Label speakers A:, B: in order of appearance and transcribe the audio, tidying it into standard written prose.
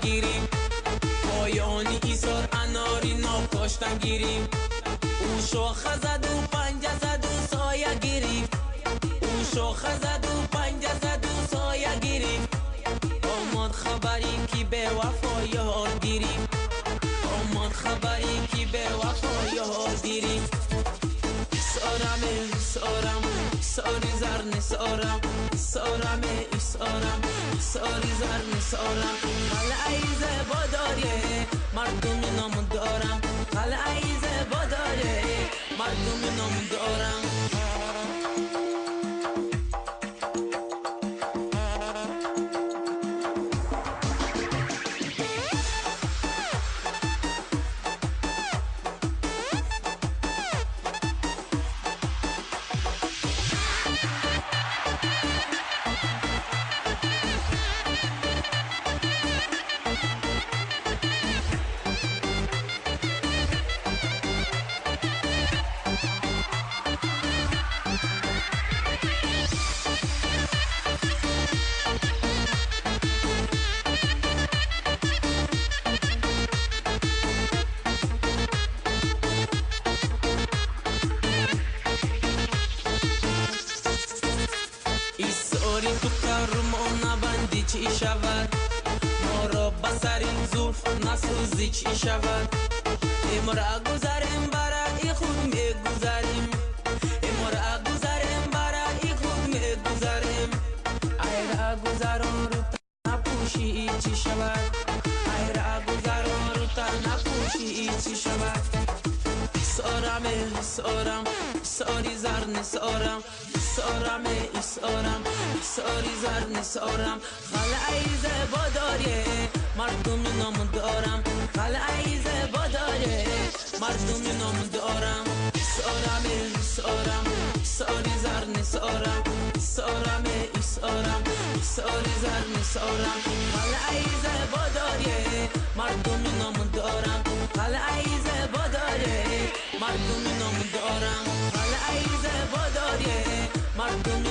A: گیریم پایانی ایسار اناری ناب کاشتن گیریم او شاخه زد و پنجه زد و سایه گرفت او شاخه زد و پنجه زد و سایه گرفت آمد خبری که به وفا یار گرفت آمد خبری که به وفا یار گرفت سارم سارم ساری زر نسارم سارم ایسارم ساری زر نسارم قلعه زیبا داره مردم نام دارم قلعه زیبا داره مردم نام دارم. تو کرمان نبندی چی شود ما را بسر این زلف نسوزی چی شود امرا گذریم برای خود میگذریم امرا گذریم برای خود میگذریم ایرا گذران رو نپوشی چی شود ایرا گذران رو نپوشی چی شود سارم سارم ساری زر نسارم سارم ایسارم ساری زر نسارم قلعه زیبا داره مردم نام دارم قلعه زیبا داره مردم نام دارم سارم سارم ساری زر نسارم سارم ایسارم ساری زر نسارم قلعه زیبا داره مردم نام دارم قلعه زیبا داره مردم نام دارم قلعه زیبا داره مردم